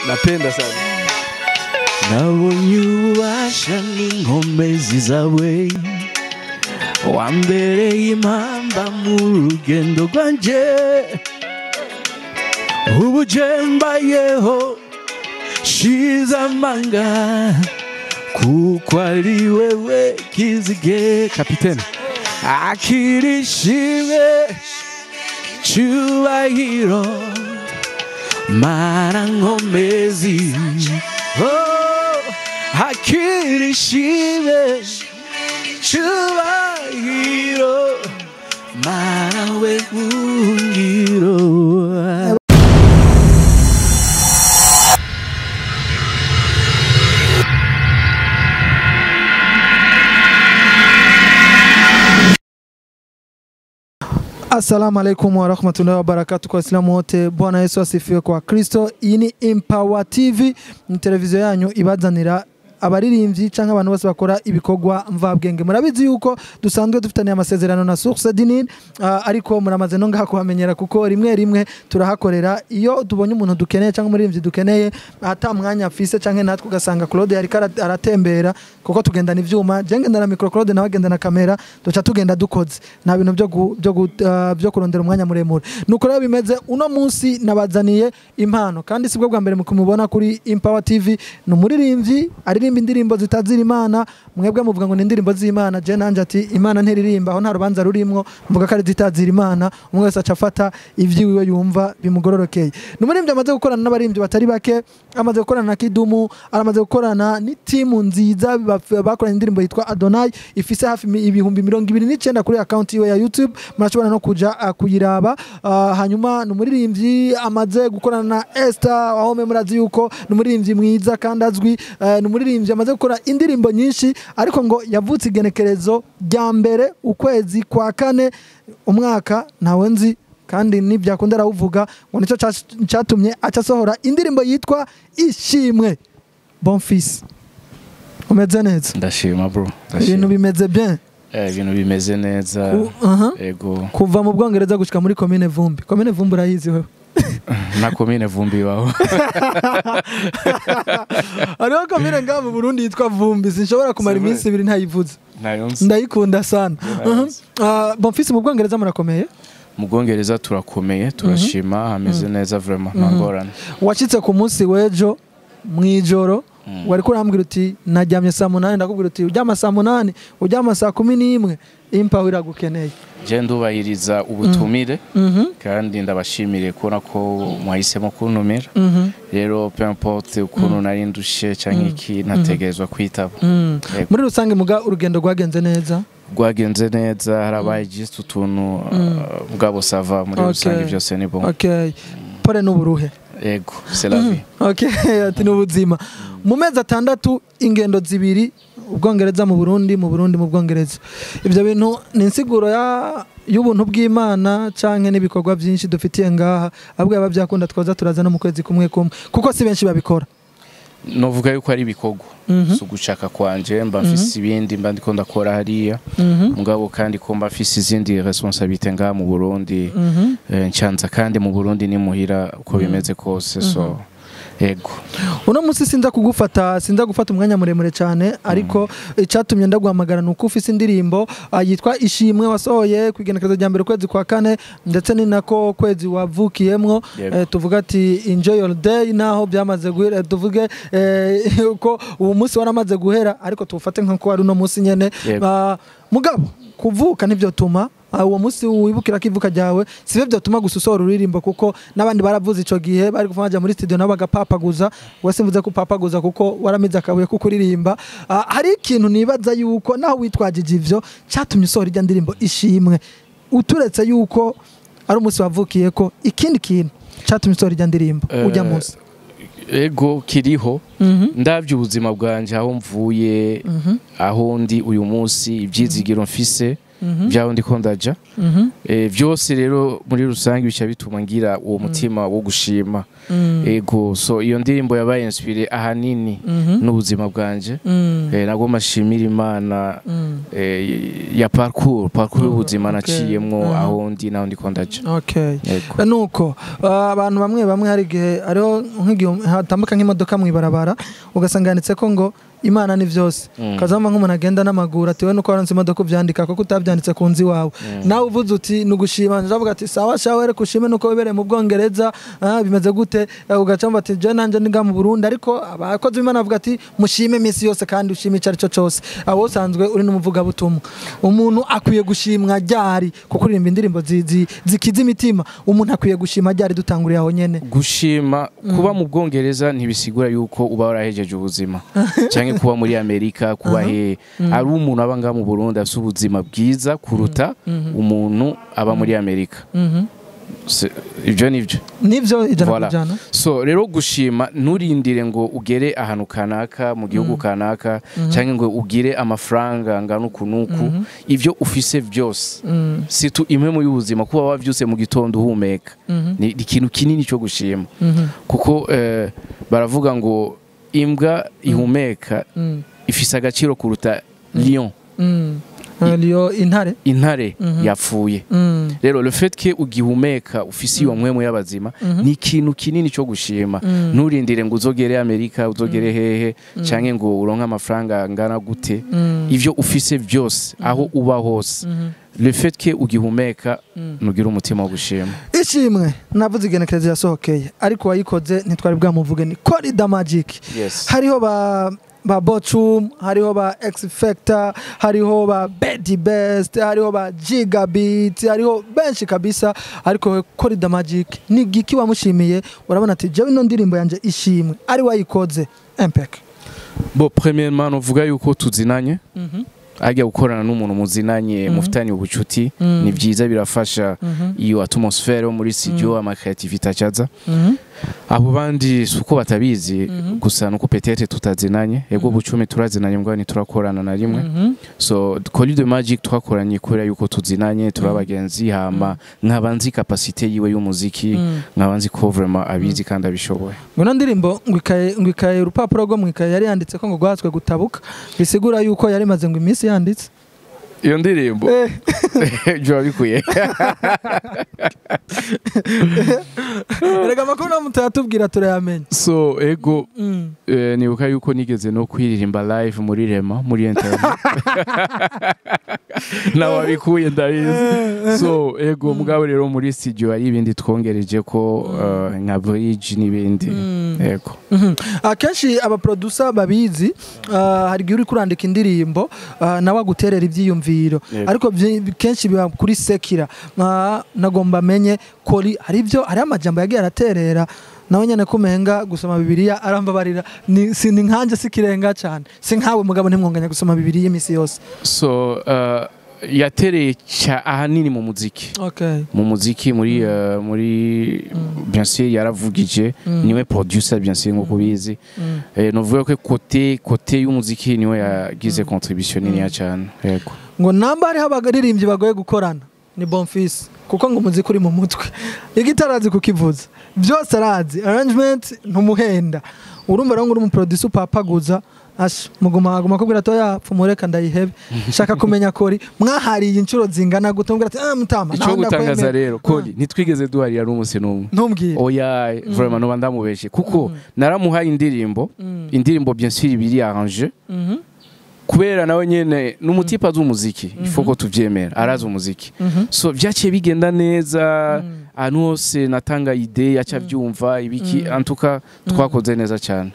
Napenda sana. Nabonye ububasha n'inkomezi zawe, wambereye impamba mu rugendo rwanje, ubu je mbayeho shize amanga, kuko ari wewe kizige. Kapitene. Akira ishimwe cyubahiro, Mana nkomezi, oh, akira ishimwe cyubahiro, Mana we buhungiro. Assalamu alaikum wa rahmatullahi wa barakatuh kwa Waislamu wote. Bwana Yesu asifiwe kwa Kristo. Iyi ni Empower TV, ni televiziyo yanyu ibazanira abaririmbyi canke abantu bose bakora ibikorwa mvabwenge. Murabizi yuko dusanzwe dufitaniye amasezerano na Source du Nil, ariko muramaze no ngaha kuhamenyera kuko rimwe rimwe turahakorera iyo tubonye umuntu dukeneye canke umuririmbyi dukeneye ata mwanya afise, canke natwe ugasanga Claude yariko aratembera, kuko tugendana ivyuma, je ngendana micro, Claude nawe agendana kamera, duca tugenda dukoze, nta bintu byo kurondera umwanya muremure. Nuko rero bimeze, uno munsi nabazaniye impano, kandi sibwo bwa mbere mukumubona kuri Empower TV. Ni umuririmbyi aririmba indirimbo zitazira Imana. Mwebwe muvuga ngo ni indirimbo z'Imana, je nanje ati Imana ntiririmba, aho nta rubanza rurimwo, mvuga ko ari zitazira Imana. Umwe wese aca afata ivyiwiwe yumva bimugororokeye. Ni umuririmbyi amaze gukorana n'abaririmbyi batari bake, amaze gukorana na Kidumu, aramaze gukorana n'itimu nziza bakoranye indirimbo yitwa Adonai, ifise hafi 29,000 kuri account yiwe ya YouTube, murashobora no kuja kuyiraba. Hanyuma ni umuririmbyi amaze gukorana na Esther aho murazi yuko ni umuririmbyi mwiza kandi azwi. Ni umuririmbyi amaze gukora indirimbo nyinshi, ariko ngo yavutse igenekerezo rya mbere ukwezi kwa kane umwaka ntawe nzi, kandi nibyakunda arawuvuga, ngo nicyo cyatumye acasohora indirimbo yitwa Ishimwe. Bon fils, umeze neza? Ndashima bro. Ibintu bimeze bien? Ibintu bimeze neza. Ego. Kuva mu Bwongereza gushika muri commune Vumbi. Commune Vumbi urayizi wewe? Na commune Vumbi waho. Hariho commune ngaha mu Burundi yitwa Vumbi, sinshobora kumara iminsi ibiri ntayivuze. Ndayikunda sana. Bon fils, mu Bwongereza murakomeye? Mu Bwongereza turakomeye, turashima, hameze neza vraiment, nta ngorane. Wacitse ku munsi w'ejo mwijoro, wariko urambwira uti naryamye saa 8, ndakubwira uti uryama saa 8, uryama saa 11, Empower iragukeneye. Je ndubahiriza ubutumire kandi ndabashimire kubona ko mwahisemo kuntumira. Rero peu importe ukuntu nari ndushe canke iki, nategerezwa kwitaba. Muri rusange muga urugendo rwagenze neza? Rwagenze neza, harabaye just utuntu mugabo sava, muri rusange byose ni bon. Okay. Pole n'uburuhe. Yego, c'est la vie. Okay, ati n'ubuzima. Mu mezi 6 ingendo zibiri, Ubwongereza mu Burundi, mu Burundi mu Bwongereza. Ivyo bintu ni insiguro y'ubuntu bw'Imana canke n'ibikorwa byinshi dufitiye ngaha, ahubwo yaba byakunda twoza turaza no mu kwezi kumwe kumwe, kuko si benshi babikora. Novuga yuko ari ibikorwa, si ugushaka kwanje, mba mfise ibindi mba ndiko ndakora hariya, mugabo kandi ko mba mfise izindi responsabilité ngaha mu Burundi, ncanza kandi mu Burundi ni muhira uko bimeze kose, so Yego. Uno munsi sinza kugufata, sinza gufata umwanya muremure cyane, ariko icyatumye ndaguhamagara nuko ufise indirimbo yitwa Ishimwe wasohoye kwigenekerezo rya mbere kwezi kwa kane, ndetse ni nako kwezi wavukiyemwo. Tuvuga ati enjoy your day, naho byamaze guhera, tuvuge uko uwo munsi waramaze guhera, ariko tufate nko ari uno munsi nyene. Mugabo kuvuka nivyo tuma uwo munsi wibukira kivuka ryawe, sibe byatuma gususora uririmbo, kuko nabandi baravuze ico gihe bari kuvaja muri studio nabo bagapapaguza, wese mvuze ko papaguza kuko waramize akabuye kuko uririmba. Hari ikintu nibaza yuko naho witwajije ivyo cyatumye usora irya ndirimbo Ishimwe, uturetse yuko ari umunsi wavukiye ko ikindi kintu cyatumye usora irya ndirimbo ujya munsi ego kiriho. Ndavye ubuzima bwanje aho mvuye, aho ndi uyu munsi, ivyizigiro mfise. Vyaho ndiko ndaja. Vyose rero muri rusange bica bituma ngira uwo mutima wo gushima. Ego, so iyo ndirimbo yabaye inspiré ahanini n'ubuzima bwanje. Nagomba shimira Imana ya parcours y'ubuzima naciyemwo aho ndi naho ndiko ndaja. Okay. Nuko abantu bamwe bamwe hari gihe ariho nk'igihe hatambuka nk'imodoka mwibarabara ugasanga yanditse ko ngo Imana ni vyose, kazama nk'umuntu agenda n'amaguru ati we nuko waronse imodoka uvyandika kuko utavyanditse ku nzi wawe, nawe uvuze uti nugushima, ndavuga ati sawa shawe reka ushime nuko wibereye mu Bwongereza, bimeze gute, ugaca mba ati je nanje niga mu Burundi, ariko abakozi b'Imana bavuga ati mushime imisi yose kandi ushime ico arico cose. Abo usanzwe uri n'umuvuga butumwa, umuntu akwiye gushimwa ryari kuko uririmba indirimbo zikiza imitima, umuntu akwiye gushima ryari? Dutanguriye aho nyene. Gushima kuba mu Bwongereza ntibisigura yuko uba warahejeje ubuzima canke kuba muri Amerika, kuba he ari umuntu aba ngaha mu Burundi afite ubuzima bwiza kuruta umuntu aba muri Amerika. Ibyo nivyo nivyo ijana. So rero gushima, nturindire ngo ugere ahantu kanaka mu gihugu kanaka cyangwa ngo ugire amafaranga angana uku nuku, ivyo ufise byose situ imwe mu y'ubuzima, kuba wavyuse mu gitondo uhumeka ni ikintu kinini cyo gushima, kuko baravuga ngo imbwa ihumeka ifise agaciro kuruta lion. Lion, intare, intare yapfuye. Rero le fait que ugihumeka ufise iyo mwemu y'abazima ni ikintu kinini cyo gushima. Nturindire ngo uzogere Amerika, uzogere hehe canke ngo uronke amafaranga angana gute, ivyo ufise byose aho uba hose, le fait que ugihumeka nugira umutima wo gushima. Ishimwe navuze igenekerezo yasohokeye, ariko wayikoze ntitwari bwamuvuge, ni Kolly Da Magic. Hariho ba Bochum, hariho ba X Factor, hariho ba Betty Best, hariho ba Gigabit, hariho benshi kabisa, ariko Kolly Da Magic ni giki wamushimiye? Urabona ati jewe ino ndirimbo yanje ishimwe ari wayikoze MPEC. Bo premièrement novuga yuko tuzinanye, ajya gukorana n'umuntu muzinanye mufitanye ubucuti ni byiza, birafasha iyo atmosphere yo muri studio, ama creativity acaza. Abo bandi suko batabizi gusa nuko peut-être tutazinanye, ego bucumi turazinanye mbwa ntiturakorana na rimwe. So Kolly Da Magic twakoranye kubera yuko tuzinanye, turabagenzi, hama nkaba nzi capacité yiwe y'umuziki, nkaba nzi ko vraiment abizi kandi abishoboye. Ngo ndirimbo ngo ikaye urupapuro rwo mwikaye yari yanditse ko ngo gwatswe gutabuka, bisigura yuko yari maze ngo iminsi yanditse iyo ndirimbo. Jo bikuye. Erega makuru no mutayatubwira turayamenya. So ego nibuka yuko nigeze no kwiririmba live muri Rema muri interview. Nawe bikuye ndabizi. So ego mugabo rero muri studio ari ibindi twongereje ko nka bridge n'ibindi. Ego. Akenshi aba producer babizi, hari gihe uri kurandika indirimbo nawe aguterera ivyiyumviro, ariko kenshi biba kuri sekira. Nagomba menye Kolly hari ibyo, hari amajambo yagiye araterera nawe nyene kumenga gusoma Bibiliya arambabarira, ni ni nkanje sikirenga cyane, si nkawe mugabo ntimwonganya gusoma Bibiliya imisi yose. So yatereye ahanini mu muziki. Mu muziki muri muri bien sûr yaravugije, niwe producer bien sûr nko kubizi. Novuga ko côté y'umuziki niwe yagize contribution nini cyane. Yego. Ngo namba hariho abaririmbyi bagoye gukorana ni Bonfils, kuko ngo umuziki uri mu mutwe, igitarazi kukivuza byose arazi, arrangement ntumuhenda, urumva rero ngo uri umuproducer upapaguza asha muguma guma kubwira to yapfumureka ndayihebe. Shaka kumenya Kolly mwahariye inshuro zingana gute, mbwira ati mutama ico gutangaza rero Kolly ntitwigeze duharira n'umunsi n'umwe. Ntumbwire. Oya vraiment no ndamubeshe, kuko naramuhaye indirimbo, indirimbo bien sûr ibiri arrangé, kubera nawe nyene n'umutipa azi umuziki, il faut ko tuvyemera arazi umuziki. So vyaciye bigenda neza, ahantu hose natanga idée yaca vyumva ibiki, en tout cas twakoze neza cyane.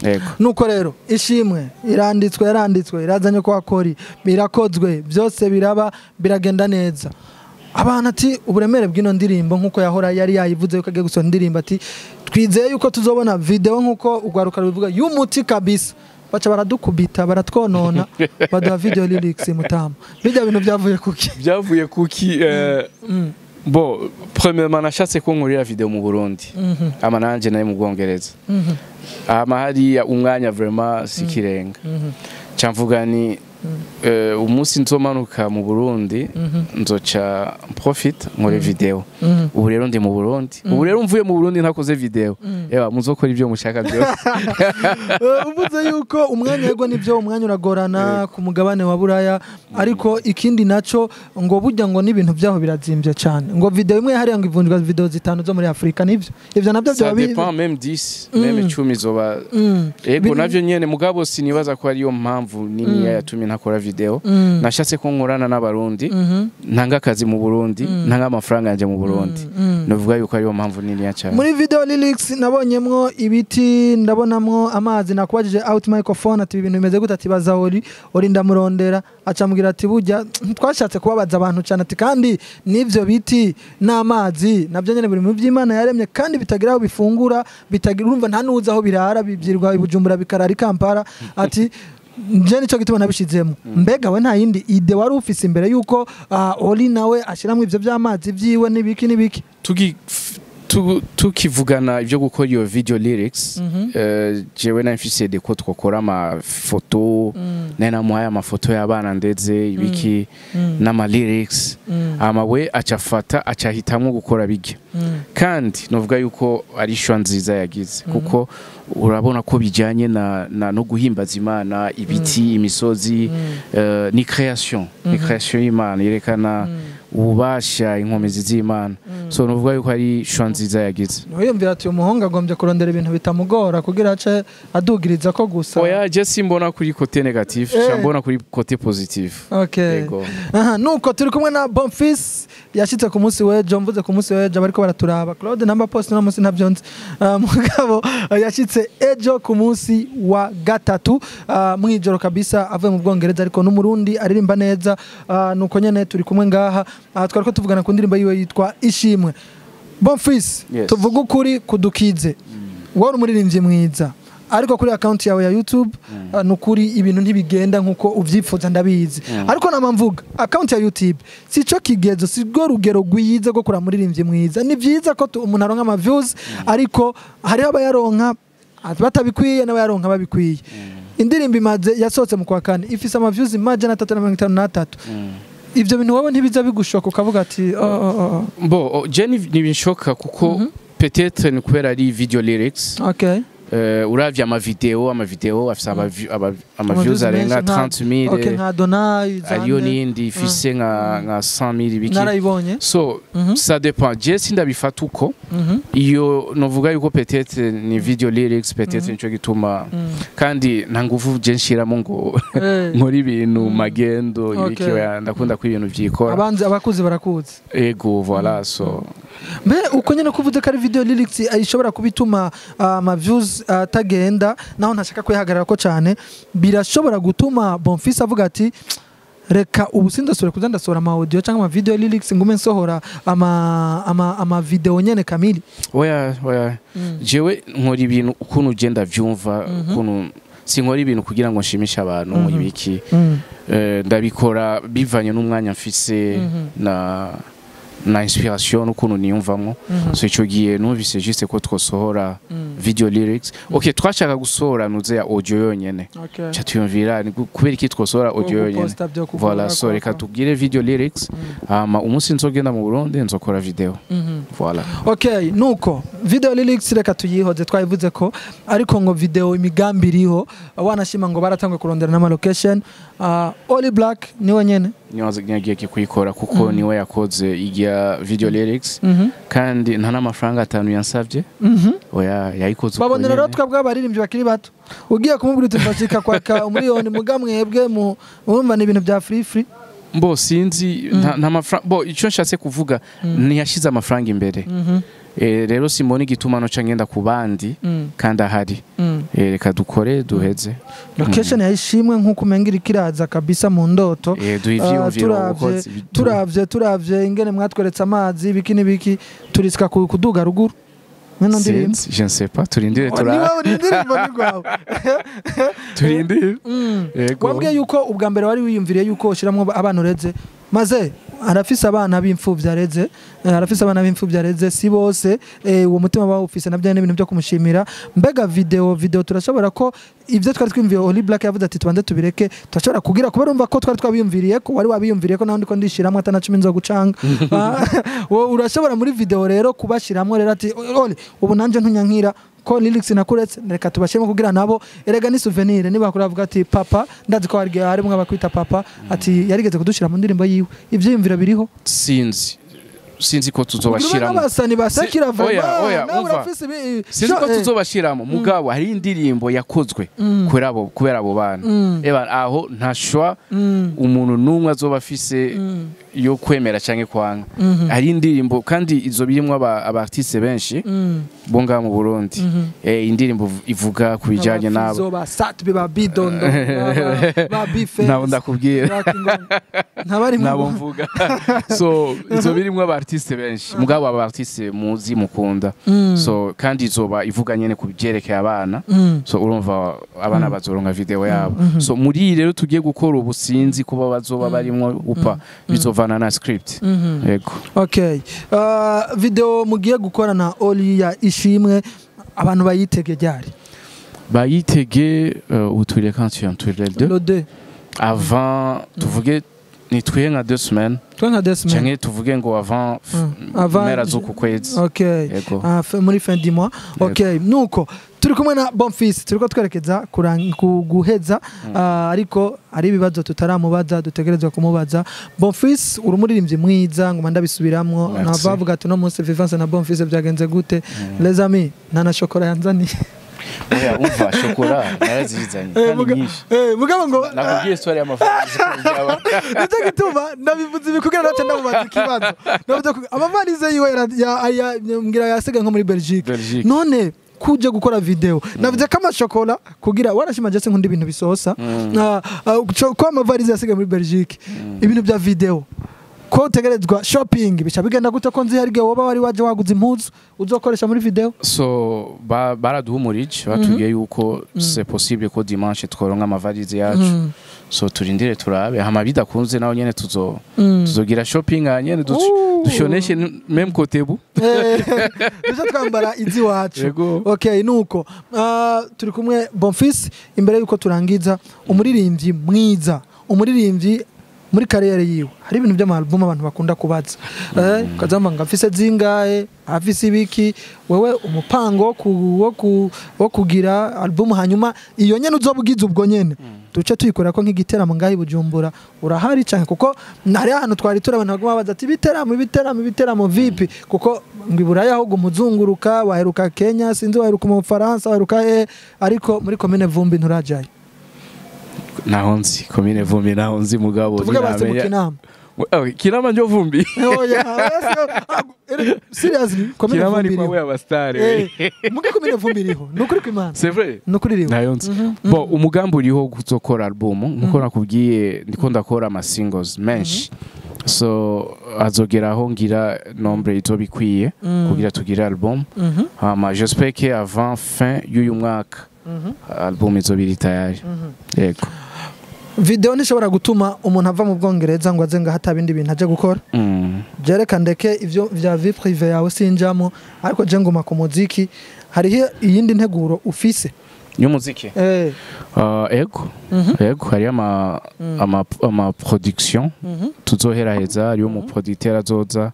Yego. Nuko rero ishimwe iranditswe, yaranditswe irazanye kwa Kolly, birakozwe byose biraba biragenda neza. Abantu ati uburemere bw'ino ndirimbo nkuko yahora yari yayivuze yuko agiye gusohora indirimbo, ati twizeye yuko tuzobona video nkuko ugwaruka rubivuga y'umuti kabisa, baca baradukubita baratwonona baduha video lyrics mutama. Bijya bintu byavuye kuki? Byavuye kuki? Bo premièrement nashatse ko nkorera video mu Burundi, ama nanje naye mu Bwongereza, ama hariya umwanya vraiment sikirenga, camvuga ni Umunsi nzomanuka mu Burundi nzoca profite nkore video. Ubu rero ndi mu Burundi, ubu rero mvuye mu Burundi ntakoze video, ewa muzokora ibyo mushaka byose. Uvuze yuko umwanya, yego nibyo, umwanya uragorana ku mugabane wa Buraya, ariko ikindi naco ngo burya ngo n'ibintu byaho birazimbye cyane, ngo video imwe hariya ngo ivunjwa video 5 zo muri Afrika, nivyo ivyo nabyo Ça dépend, même 10, même 10 zoba. Ego, navyo nyene, mugabo sinibaza ko ariyo mpamvu nini yatumye ntakora video. Nashatse ko nkorana n'Abarundi, ntanga akazi mu Burundi, ntanga amafaranga yanje mu Burundi. Novuga yuko ariyo mpamvu nini cyane. Muri video lyrics nabonyemwo ibiti, ndabonamwo amazi. Nakubajije out microphone ati ibintu bimeze gute, ati baza Ori, Ori ndamurondera, acambwira ati burya twashatse kubabaza abantu cyane, ati kandi n'ivyo biti n'amazi nabyo nyene biri mu by'Imana yaremye, kandi bitagira aho bifungura, bitagira, urumva nta nuza aho birara, bibyirwa i Bujumbura bikarara i Kampala, ati nje nico gituma nabishizemo. Mbega we nta yindi idée wari ufise imbere yuko Oli nawe ashiramwo ivyo by'amazi vyiwe n'ibiki n'ibiki? Tukivugana ibyo gukora iyo video lyrics, jewe na mfise de ko twakora amafoto, nari namuhaye amafoto y'abana ndetse ibiki n'ama lyrics, ama we acafata acahitamwo gukora bijya, kandi novuga yuko ari choix nziza yagize, kuko urabona ko bijyanye na no guhimbaza Imana, ibiti, imisozi, ni création y'Imana yerekana ububasha, inkomezi z'Imana. So novuga yuko ari choix nziza yagize. Wiyumvira ati umuhungu agombye kurondera ibintu bitamugora kugira ace adugiriza ko gusa. Oya, je simbona kuri côté négatif, mbona kuri côté positif. Yego. Aha, nuko turi kumwe na Bonfils yashitse ku munsi w'ejo. Mvuze ku munsi w'ejo, bariko baraturaba Claude namba post no munsi ntabyo nzi. Mugabo yashitse ejo ku munsi wa gatatu, mwijoro kabisa, avuye mu Bwongereza, ariko n'Umurundi aririmba neza. Nuko nyene turi kumwe ngaha, twariko tuvugana ku ndirimbo yiwe yitwa Ishimwe. Bonfils, Yes. tuvuge ukuri kudukize, wari umuririmbyi mwiza, ariko kuri account yawe ya YouTube, nukuri ibintu ntibigenda nkuko uvyifuza, ndabizi. Ariko nama mvuga account ya YouTube sico kigezo, sirwo rugero rwiza rwo kura muririmbyi mwiza. Ni vyiza ko umuntu aronka ama views, ariko hariho abayaronka batabikwiye n'abayaronka babikwiye. Indirimbo imaze yasohotse mu kwa kane ifise ama views 353. Ivyo bintu wowe ntibiza bigushoka ukavuga ati oh, oh, oh. Bo oh, je ntibinshoka kuko peut-être ni kubera ari video lyrics. Uravye ama video afise ama views arenga 30,000. Okay, nka Donai. Ariyo n'iyindi ifise nka 100,000 biki. Narayibonye. So ça dépend, je sindabifata uko. Iyo novuga yuko peut-être ni video lyrics, peut-être nico gituma, kandi nta nguvu je nshiramo ngo nkora ibintu magendo ibiki. Oya, ndakunda ko ibintu vyikora. Abanzi abakuzi barakuzi. Ego, voilà, so Mbe uko nyene kuvuze ko ari video lyrics ishobora kubituma ama views atagenda, naho ntashaka kwihagarara ko cyane, birashobora gutuma Bonfils avuga ati reka ubu sindasubira kuza ndasohora ama audio cyangwa ama video lyrics, ngume nsohora ama video nyene kamili? Oya, oya, jewe nkora ibintu ukuntu ugenda vyumva, ukuntu sinkora ibintu kugira ngo nshimishe abantu ibiki. Ndabikora bivanye n'umwanya mfise na inspiration n'ukuntu niyumvamwo. So ico gihe numvise juste ko twosohora video lyrics. Okay, twashaka gusohora nuze ya audio yonyene, ca tuyumvira ni kubera iki twosohora audio yonyene. Guposta byo kugora. Voilà, so reka tubwire video lyrics, hama umunsi nzogenda mu Burundi nzokora video. Voilà. Okay, nuko video lyrics reka tuyihoze, twayivuze ko, ariko ngo video imigambi iriho, wanashima ngo baratangwe kurondera n'ama location. Oli Black niwe nyene? Niwe nyagiye kuyikora kuko niwe yakoze ijya video lyrics, kandi nta n'amafaranga 5 yansavye. Oya, yayikoze uko Babonera rero nyene. Twebwe abaririmbyi bakiri bato, ugiye kumubwira uti mbashika kwaka umuriyoni, muga mwebwe mu urumva ni ibintu bya free free. Mbo sinzi, nta mafaranga. Bo icyo nshatse kuvuga, ntiyashize amafaranga imbere. Rero simbona igituma noca ngenda ku bandi kandi ahari. Reka dukore duheze. Location yayishimwe nk'uko umenga iriko iraza kabisa mu ndoto. Duha ivyiyumviro ubukozi Turavye ingene mwatweretse amazi, ibiki n'ibiki, turisika kuduga ruguru mwino ndirimbo. Sinzi, je ne sais pas, turindire. Niba uri indirimbo ni rwawe. Turindire. Yego. Wambwiye yuko ubwa mbere wari wiyumviriye yuko ushiramwo abana ureze, maze Arafise abana b'imfuvyi areze, arafise abana b'imfuvyi areze, si bose uwo mutima bawufise, navyo ni ibintu byo kumushimira. Mbega video turashobora ko ivyo twari twimviye, Oli Black yavuze ati tubanze tubireke, turashobora kugira kubera urumva ko twari twabiyumviriye ko wari wabiyumviriye ko naho ndiko ndishiramwe atana 10 nzo gucanga. Wowe urashobora muri video rero kubashiramwe rero ati Oli ubu nanje ntunyankira ko lyrics nakuretse, reka tubashiremo kugira nabo erega ni souvenir, niba kuravuga ati papa ndazi ko hari harimwe abakwita papa ati yarigeze kudushira mu ndirimbo yiwe. Ivyiyumviro biriho? Sinzi ko tuzobashiramo. Abasani basakira Oya, vraiment oya, nawe umva. urafise Sinzi ko tuzobashiramo, mugabo hari indirimbo yakozwe kubera abo bana. Eba aho nta choix umuntu n'umwe azoba afise yo kwemera canke kwanga. Hari indirimbo kandi izo birimwo aba artiste benshi bo ngaha mu Burundi. Indirimbo ivuga ku bijanye nabo. Abafizo, ba Sat-B, ba Bidondo, ba Bife Nabo ndakubwira. Ntabari. Nabo mvuga. So izo birimwo aba artiste benshi, mugabo aba artiste muzi mukunda. So kandi izoba ivuga nyene ku byerekeye abana. So urumva abana bazoronka video yabo. So muri iyi rero tugiye gukora ubu, sinzi kuba bazoba barimwo upa, bizovana na script. Yego. Okay, video mugiye gukora na Oli ya Ishimwe, abantu bayitege ryari? Bayitege ubu turi quand tu turi le 2. Le 2. Avant, tuvuge nitwihe nka 2 semaines. Twe nka 2 semaines. Canke tuvuge ngo avant Avant mpera z'uku kwezi. Okay. Yego. Ah, muri fin du mois. Okay, nuko turi kumwe na Bonfils, turiko twerekeza guheza, ariko ari ibibazo tutaramubaza dutegerezwa kumubaza. Bonfils, uri umuririmbyi mwiza, nguma ndabisubiramwo. Merci. Nabavuga ati no munsi Vivance na Bonfils byagenze gute? Les amis, nta na shokora yanzaniye. Oya, umva, shokora narazizanye kandi nyinshi. Mugabo ngo Nakubwiye story y'amafaranga. Nicyo gituma ndabivuze ibi kugira nace ndamubaza ikibazo. Ndavuze ko amavalize yiwe mbwira yasigaye nko muri Belgique. Belgique. None kuje gukora video, navuze ko amashokora kugira warashima je nkunda ibintu bisosa. Ko amavalize yasigaye muri Belgique, ibintu bya video ko utegerezwa shopping bica bigenda gute, ko nzi hari igihe woba wari waje waguze impuzu uzokoresha muri video? So baraduhumurije, batubwiye yuko c'est possible ko dimanche tworonka amavalize yacu. So turindire turabe, hama bidakunze naho nyene tuzogira shopping aha nyene dushoneshe même côté bu. Duce twambara iziwacu. Yego. Okay, nuko turi kumwe Bonfils. Imbere yuko turangiza, umuririmbyi mwiza, umuririmbyi muri carrière yiwe hari ibintu by'ama album abantu bakunda kubaza, ukazamba ngo afise zingahe, afise ibiki. Wewe umupango wo kugira album, hanyuma iyo nyene uzoba ugize ubwo nyene duce tuyikora ko nk'igiteramo ngaho i Bujumbura, urahari canke? Kuko hari ahantu twari turi abantu baguma babaza ati ibiteramo, ibiteramo, ibiteramo vipi? Kuko ngo i Buraya ahubwo umuzunguruka, waheruka Kenya, sinzi waheruka mu Bufaransa, waheruka he, ariko muri komine Vumbi nturajayo. Naho nzi komine Vumbi, naho nzi, mugabo Tuvuge basi mu ninamenya- Kinama. Oh, Kinama njo Vumbi. Oya, seriously, komine Kinama Vumbi ni kwa iriho. we abastare. Muge komine Vumbi iriho, ni ukuri kw'Imana. C'est vrai. Ni ukuri iriho. Nayo nzi. Bon, umugambi uriho kuzokora album, nkuko nakubwiye ndiko ndakora ama singles menshi. So azogera aho ngira nombre izobikwiye kugira tugire album. Hama j'espère que avant fin y'uyu mwaka album izobiri tayari. Yego. Video ntishobora gutuma umuntu ava mu Bwongereza ngo aze ngaho atabindi bintu aje gukora. Jereka ndeke ivyo vya vie privée yawe sinjamo, ariko je nguma ku muziki. Hariho iyindi nteguro ufise? Y'umuziki? Ego. Ego, hariyo ama production tuzoheraheza, hariyo umu producteur azoza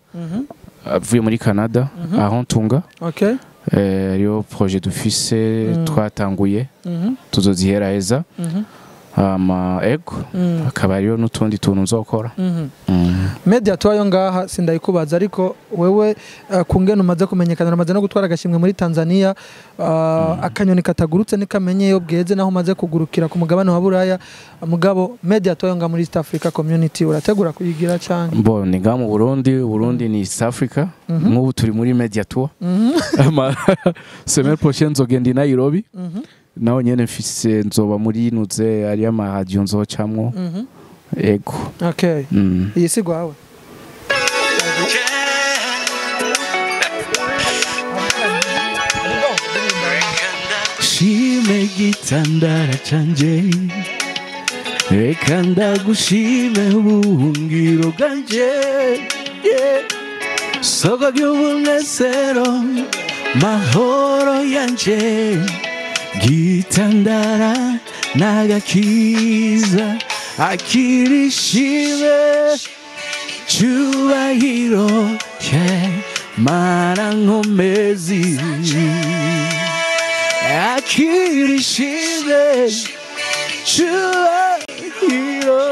avuye muri Canada aho ntunga. Hariyo projet dufise twatanguye tuzoziheraheza. Hama ego, hakaba hariyo n'utundi tuntu nzokora. Media tuwayo ngaha sindayikubaza, ariko wewe kungene umaze kumenyekana, uramaze no gutwara agashimwe muri Tanzania, akanyoni katagurutse ntikamenye iyo bweze, naho umaze kugurukira ku mugabane wa Buraya, mugabo media tuwayo ngaha muri East Africa Community urategura kuyigira canke? Bon, ni ngaha mu Burundi, Burundi ni East Africa. Nk'ubu turi muri media tour. Ama semaine prochaine nzogenda i Nairobi. Naho nyene mfise nzoba muri nuze ari ama radio nzocamwo. Ego. Okay. Iyi si gwawe. Shime gitandara canje Reka ndagushime ubuhungiro bwanje, yeah. Soko ry'umunezero, mahoro yanje, gitandara n'agakiza, akirishime cyubahiro, yeah. Mana nkomezi, akirishime cyubahiro,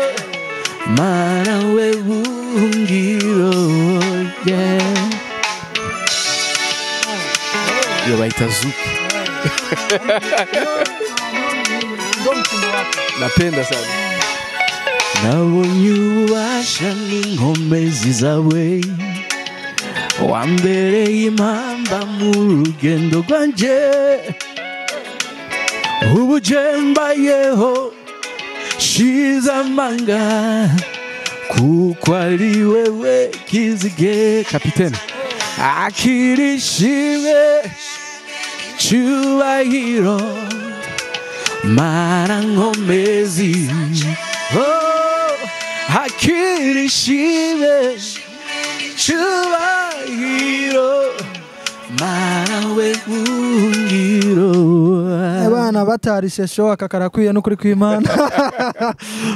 mana we buhungiro, yeah. Iyo bayita zuku. Napenda sana. Nabonye ububasha n'inkomezi zawe, wambereye impamba mu rugendo rwanje, ubu je mbayeho shize amanga, kuko ari wewe kizige. Kapitene akirishime cyubahiro, mana nkomezi, oh, akirishime cyubahiro, mana we buhungiro. Abana batarishe show akakarakwiye n'ukuri kw'Imana.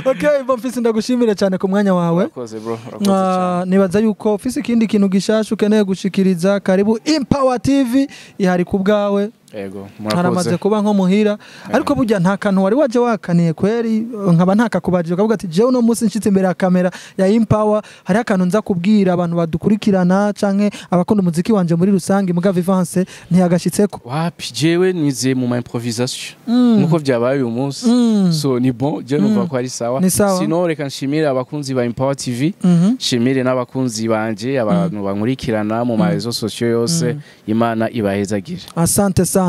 Okay, Bonfils, ndagushimire cyane ku mwanya wawe. Urakoze bro, urakoze cyane. Nibaza yuko ufise ikindi kintu gishasha ukeneye gushikiriza, karibu Empower TV ihari ku bwawe. Ego, haramaze murakoze. Kuba nko muhira, ariko burya nta kantu wari waje wakaniye kweri, nkaba ntakakubajije ukavuga ati jewe uno munsi nshitse imbere ya kamera ya Empower hari akantu nza kubwira abantu badukurikirana canke abakunda umuziki wanje muri rusange, muga Vivance ntiyagashitseko. Wapi, jewe nize mu ma improvisation nkuko vyabaye uyu munsi, so ni bon, je numva ko ari sawa. Ni sawa. Sinon reka nshimire abakunzi ba Empower TV, nshimire n'abakunzi banje, abantu bankurikirana mu ma réseaux sociaux yose. Imana ibahezagire. Asante sana.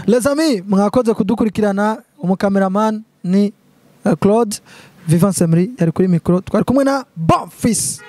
Les amis, mwakoze kudukurikirana. Umukameraman ni Claude Vivance Emery yari kuri micro, twari kumwe na Bonfils.